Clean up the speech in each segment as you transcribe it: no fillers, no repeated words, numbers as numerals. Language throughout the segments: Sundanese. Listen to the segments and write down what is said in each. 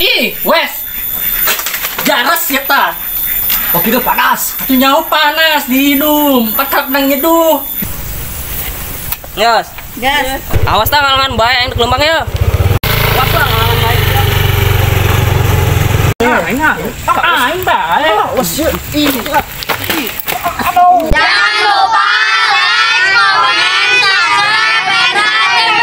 Ih, wes. Jaras ya ta. Kopi ge panas. Atuh nyaho panas diinum, patak nang nyeduh. Yos. Gas. Awas ta ngalangan bae aing lempang ya. Awas lah ngalangan bae. Aing aing bae. Awas ya. Ih. Jangan lupa like, comment, subscribe, dan TV.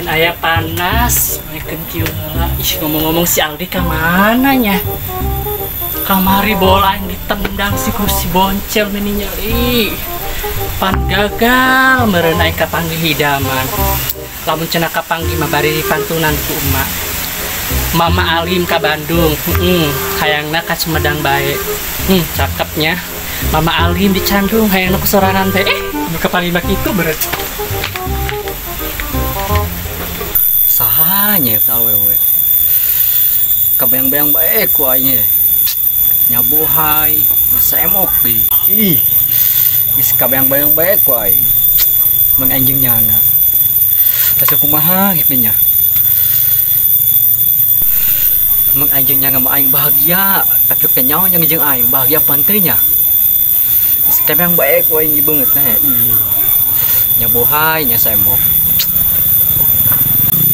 Aya panas, makan kieu heula. Ih, ngomong-ngomong si Aldi ka mana nya? Kamari bola yang ditendang si kursi boncel meni nyeri. Pan gagal meureun aing kapanggih hidaman. Lamun cenah kapanggih mah bari dipantunan ku emak. Mama Alim ka Bandung, hayangna ka Sumedang bae. Cakepnya. Mama Alim di Candung hayangna ku sorangan teh. Nu kapanggih mah kitu beureuh. Sahanya eta awewe. Kabayang-bayang bae ku aing. Nyabohai, nyasemok deui. Ih. Geus kabayang-bayang bae ku aing. Mang anjing nyana. Asa kumaha kitu nya. Mang anjing nyana mah aing bahagia, tapi kenyawa nya jeung aing bahagia pan teu nya. Geus kabayang bae ku aing beungeut na. Ih. Nyabohai, nyasemok.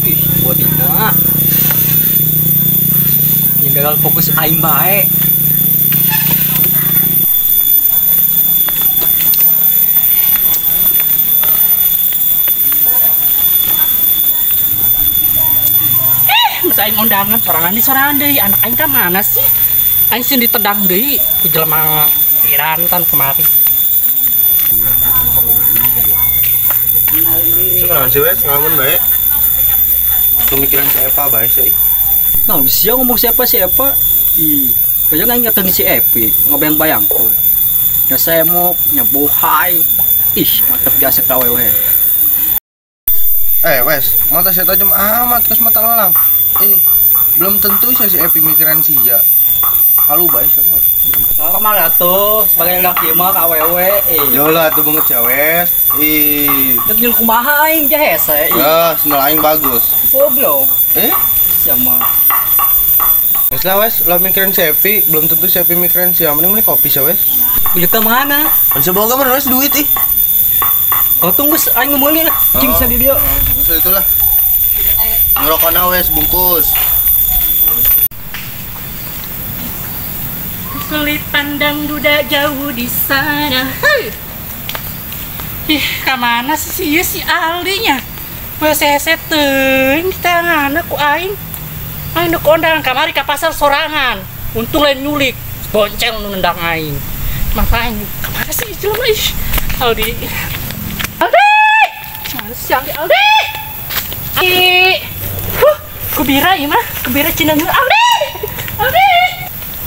Ih, bodina. Yang gagal fokus aing bae. Masa aing undangan sorangan di sorangan deui, anak aing ka mana sih? Aing sih ditendang deui ku jelema pirantan kemari. Sekarang sih wes ngalamun bae. Pemikiran siapa bae sih? Nah, sia ngomong siapa siapa? Ih, kayaknya aing ngeteng si Epi, ngabayang-bayang ku. Nya semok, nya bohai. Ih, mantep biasa ka wewe. Wes, mata saya tajam amat kes mata lelang. Belum tentu saya si Epi mikiran sia. Halu bae sama. Normal atuh sebagai laki mah ka awewe. Yolah atuh banget sia wes. Ih. Nyil kumaha aing ge hese. Ya, sendal aing bagus. Goblok. Sama. Wes lah wes, lah mikiran si Epi, belum tentu si Epi mikiran sia. Mending beli kopi sia wes. Duit ke mana? Pan semoga mah wes duit ih. Kau tunggu aing meuli lah. Cing sia di dieu. Bungkus itulah. Ngerokokna wes bungkus. Kulit pandang duda jauh di sana. Hei. Ih, ka mana sih si Aldinya? Wes hese teuing ditangana ku aing. Aing nu kondangan kamari ka pasar sorangan. Untung lain nyulik, bonceng nu nendang aing. Mata aing ka mana sih jelema ih. Aldi. Aldi! Mana sih Aldi? Aldi! Aldi! Huh, kubira ieu mah, kubira cina nu Aldi! Aldi!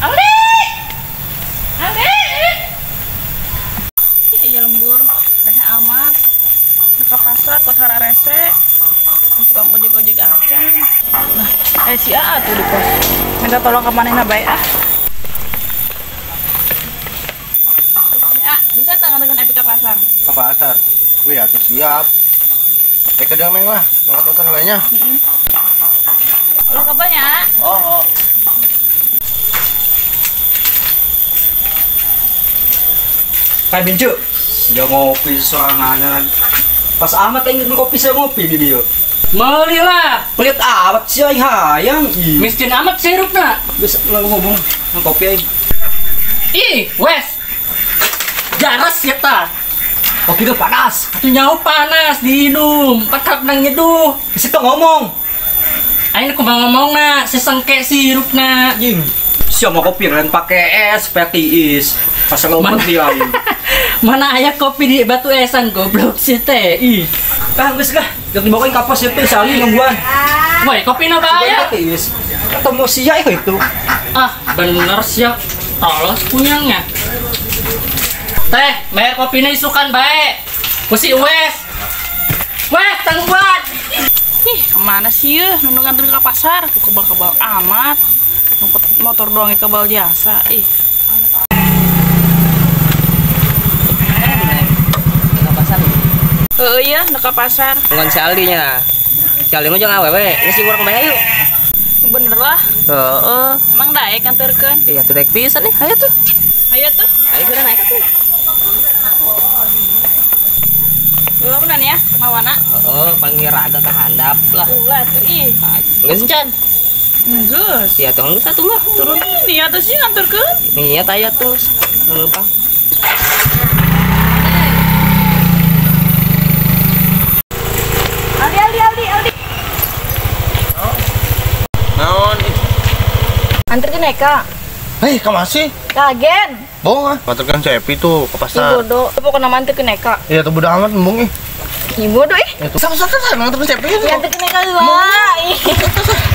Aldi! Aldi! Iya lembur, rehe amat. Ke pasar kota rese. Tukang ojek-ojek acan. Nah, si AA tuh di pos. Minta tolong ke manehna bae ah. A, bisa tak nganterin Epi ke pasar? Ke pasar. Wih, atuh siap. Kedang neng lah, motor lainnya. Heeh. Lo kabarnya, A? Oh. Kayak bencu, sia ngopi sorangan. Pas amat aing kopi sia ngopi di dieu. Meuli lah, pelit amat sia aing hayang. Miskin amat sirupna. Geus ngomong kopi aing. Ih, wes. Jaras ya ta. Kopi ge panas. Atuh nyaho panas diinum, patak nang nyeduh. Geus teu ngomong. Aing kumaha ngomongna, sesengke sirupna. Jing. Sia mah kopi lain pake es, supaya tiis. Pas lompat dia aing. Mana aya kopi di batu esan goblok sih teh. Ih. Ah geus lah, jeung dibawain ka pos itu sali nungguan. Woi, kopi na bahaya. Tiis. Ketemu sia itu. Ah, bener sia. Tolos punyangnya. Teh, bayar kopina isukan bae. Ku si Wes. Wes, tangguan. Ih, kemana sih yeuh nu nganterin ke pasar? Ku kebal-kebal amat. Motor doang kebal jasa. Ih. Heeh iya, nek ka pasar. Nungguan si Aldi nya. Si Aldi mah jeung awewe, geus urang bae yuk. Bener lah. Heeh. Emang daek nganterkeun? Iya tuh daek pisan nih, hayu tuh. Hayu tuh. Ayo geura naik atuh. Ulah ya, mawana. Heeh, panggil raga ka handap lah. Ulah tuh ih. Geus encan. Geus. Ya tuh geus atuh mah turun. Niat sih nganterkeun. Niat aya tuh. Leumpang. Aldi, Aldi, Aldi, Aldi. Naon? Anterkeun Eka. Hei, kamu sih? Kagen. Bohong ah. Anterkeun si Epi tuh ke pasar. Ih bodoh. Pokoknya nama anterkeun Eka. Iya tuh bodoh amat embung ih. Ih bodoh ih. Ya tuh. Sama-sama nganterkeun si Epi. Ya anterkeun Eka lah. Ih.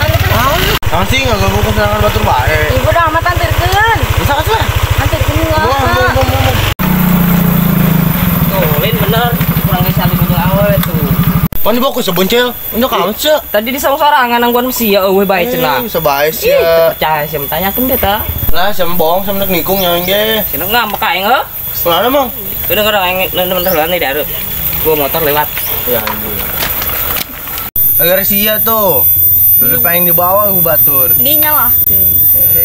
Anterkeun. Sih enggak ganggu kesenangan batur bae. Ih bodoh amat anterkeun. Bisa kan lah. Anterkeun lah. Bohong. Tuh, lain bener. Kurang si Aldi bodoh awe tuh. Pan dibawa ke seboncel, untuk kamu sih. Tadi di saung-sarangan nangguan sia eueuh bae cenah. Bisa bae sia. Percaya sia tanyakeun deh ta. Lah sia bohong sia nek nikung nya ge. Sia ngambek aing heuh. Kumaha emang? Udah udah aing bener nih daru. Gua motor lewat. Ya anjing. Gara sia tuh. Duduk paling di bawah gua batur. Dinya lah.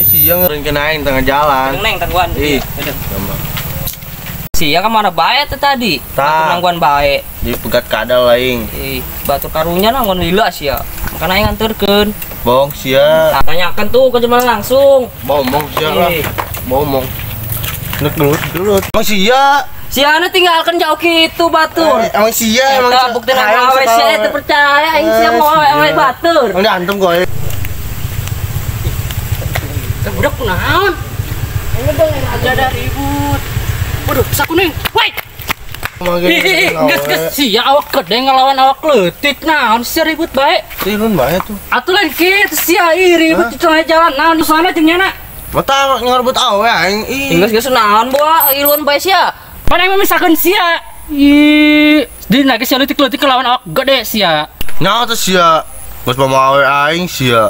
Sia ngerenkeun aing tengah jalan. Neng tangguan. Ih. Sia ka mana bae teh tadi? Batur nangguan bae. Dipegat kadal aing. Ih, batur karunya nangguan lila sia. Makana aing nganterkeun. Bohong sia. Tanyakeun tuh ke jelema langsung. Bohong sia lah. Bohong. Nek gelut. Emang sia. Sia anu tinggalkeun jauh kitu batur. Emang sia emang bukti awe sia teu percaya aing sia mau awe batur. Emang diantem kowe. Teh budak kunaon? Aja ada ribut. Waduh, saku neng. Woi. Geus geus sia awak gede ngelawan awak leutik naon sia ribut bae. Turun bae tuh. Atuh lain kitu sia ih ribut di tengah jalan naon di sana jeung nyana. Mata ngerebut awe aing ih. Geus geus naon boa iluan bae sia. Pan aing mah misalkeun sia. Ih, dina ge sia leutik-leutik ngelawan awak gede sia. Nyaho teh sia. Geus mama awe aing sia.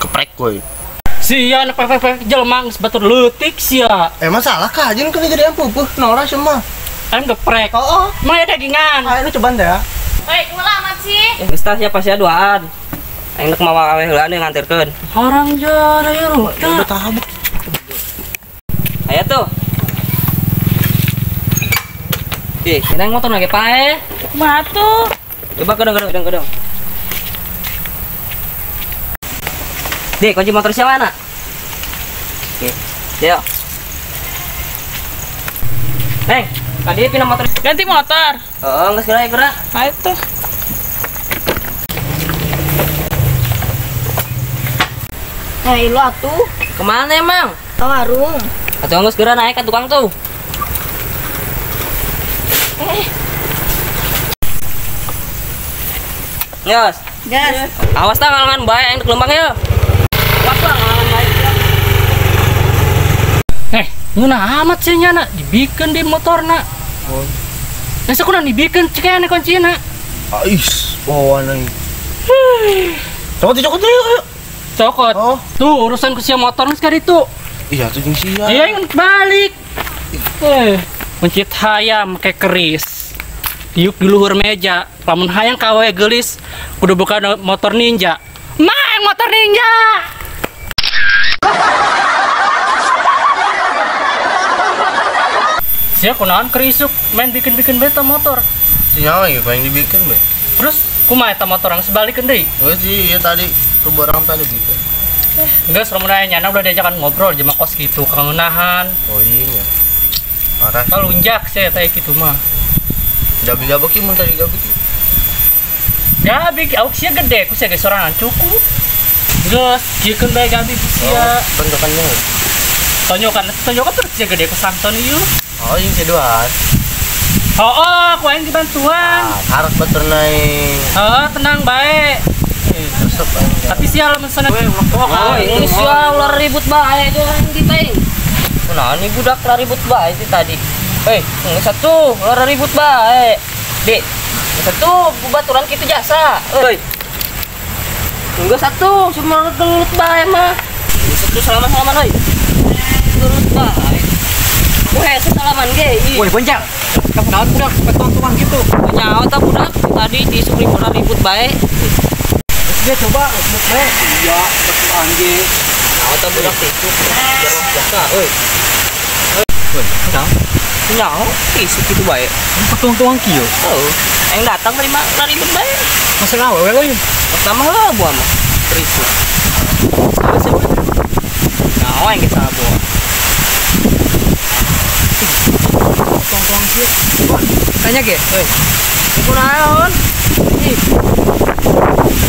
Keprek kowe. Sia nek pek-pek jelema geus batur leutik sia. Emang salah kah jeung kena jadi pupuh nolah semua. Ayam geprek. Oh. Emang ya dagingan. Ayo lu cobaan deh ya. Hei, kumaha amat sih? Geus tah siapa sia duaan. Aing nek mawa awe heula nganterkeun. Orang jara ya lu. Udah tahu. Ayo tuh. Ih, ini motor lagi pae. Kumaha tuh? Coba kedong. Dek, kunci motor siapa mana? Oke, yuk. Neng, tadi pindah motor. Ganti motor. Oh, nggak segera ya, gerak. Ayo tuh. Hei, lu atuh. Kemana emang? Ke warung. Atau nggak segera naik ke tukang tuh. Gas. Gas. Awas tak ngalangan bae yang gelombang ya. Awas lah ngalangan bae. Ngeunah amat sih nya nak dibikin di motor nak. Oh. Nasa kunaon dibikin cekene kuncina. Ais, bawa nang. Cokot cokot yuk. Cokot. Oh. Tuh urusan ku sia motor geus kaditu. Iya tuh jeung sia. Iya yang balik. Mencit hayam ke keris. Diuk di luhur meja. Lamun hayang kawe geulis kudu buka motor ninja. Main motor ninja. Sia kunaon keur isuk main bikin-bikin beta motor. Sia lagi paling dibikin be. Terus kumaha eta motor ang sebalikeun deui? Geus sih, iya tadi tuh barang tadi bikin. Geus lamun aya nyana udah diajakan ngobrol jeung kos kitu kangeunahan. Oh iya. Parah. Talunjak sia teh kitu mah. Gabi-gabi ki mun tadi gabi ki. Gabi awak sia gede ku sia ge sorangan cukup. Geus jieun bae gabi ku sia. Tonjokannya. Tonjokan, tonjokan terus sia gede ku Samson ieu. Oh, ini keduaan. Oh, aku yang dibantuan. Ah, harus betul naik. Oh, tenang baik. Tapi sial mesena. Oh, ini sial ular ribut bae itu yang di teh. Nah, ini budak ribut bae itu tadi. Hei, ini satu ular ribut bae. Dik, satu baturan kitu jasa. Hei. Enggak satu, semua gelut bae mah. Satu selama-selama oi. Gelut bae. Weh, salaman ge. Woi, boncel. Kamu naon budak tuang-tuang gitu. Nyawa ta budak tadi di suri ribut bae. Terus dia coba ribut bae. Iya, betulan ge. Nyawa ta budak itu. Biasa, euy. Woi, naon? Nyawa isuk kitu bae. Tuang-tuang kieu. Heuh. Aing datang terima ribut bae. Masa awewe we. Pertama lah buah mah. Risu. Nyawa yang kita buah. Tuang-tuang kieu. Wah, tanya ge. Euy. Ieu naon? Ih.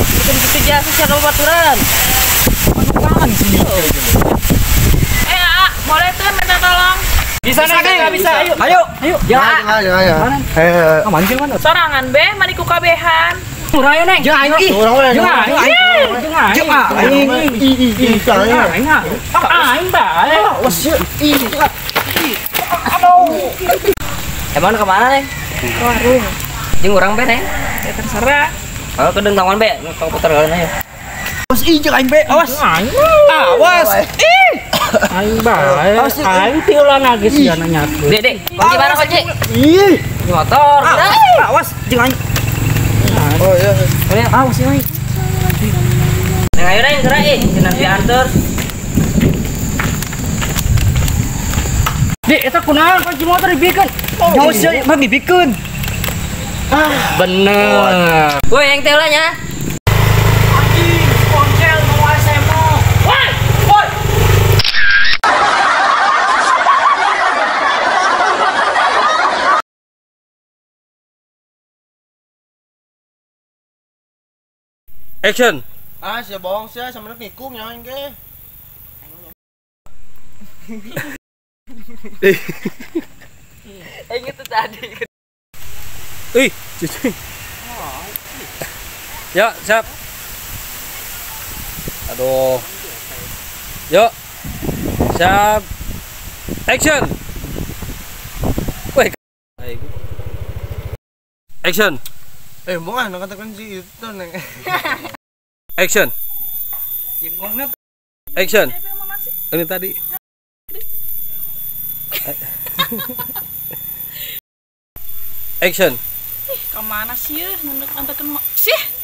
Itu kitu jasa secara baturan. Panukangan sini. Eh, boleh tuh minta tolong. Bisa bisa, bisa. Ayo. Ayo, ayo. Ya, ayo, ayo. Eh, mancing mana? Sorangan be, mani ku kabehan. Urang ayo, Neng. Jeung aing ih. Urang we. Jeung aing. Jeung aing. Jeung aing. Ih, Aing. Aing bae. Awas ye. Ih. Aduh. Emang kemana, Neng? Ke warung. Jeung urang be, Neng. Ya terserah. Kalau ke dengtangan be, kau putar jalan ayo. Awas ih jeung aing be, awas. Awas. Ih. Aing bae. Aing piulang lagi sih nanya. Dek, Dek, kunci mana kunci? Ih. Di motor. Awas jeung aing. Oh iya. Awas aing. Neng ayo Neng, gerak ih, jangan diantar. Dek, eta kunaon kunci motor dibikeun? Jauh sih, mah dibikeun. Ah, bener. Woi, yang telanya. Anjing, ponsel mau SMO. Woi, woi. Action. Ah, sia bohong sia, sama nikung nya aing ge. Aing itu tadi. Ih, cuci. Ya, siap. Aduh. Yuk. Siap. Action. Woi. Action. Eh, bukan katakan si itu, Neng. Action. Action. Ini tadi. Action. Ih, kemana sih ya? Nunduk antarkan sih.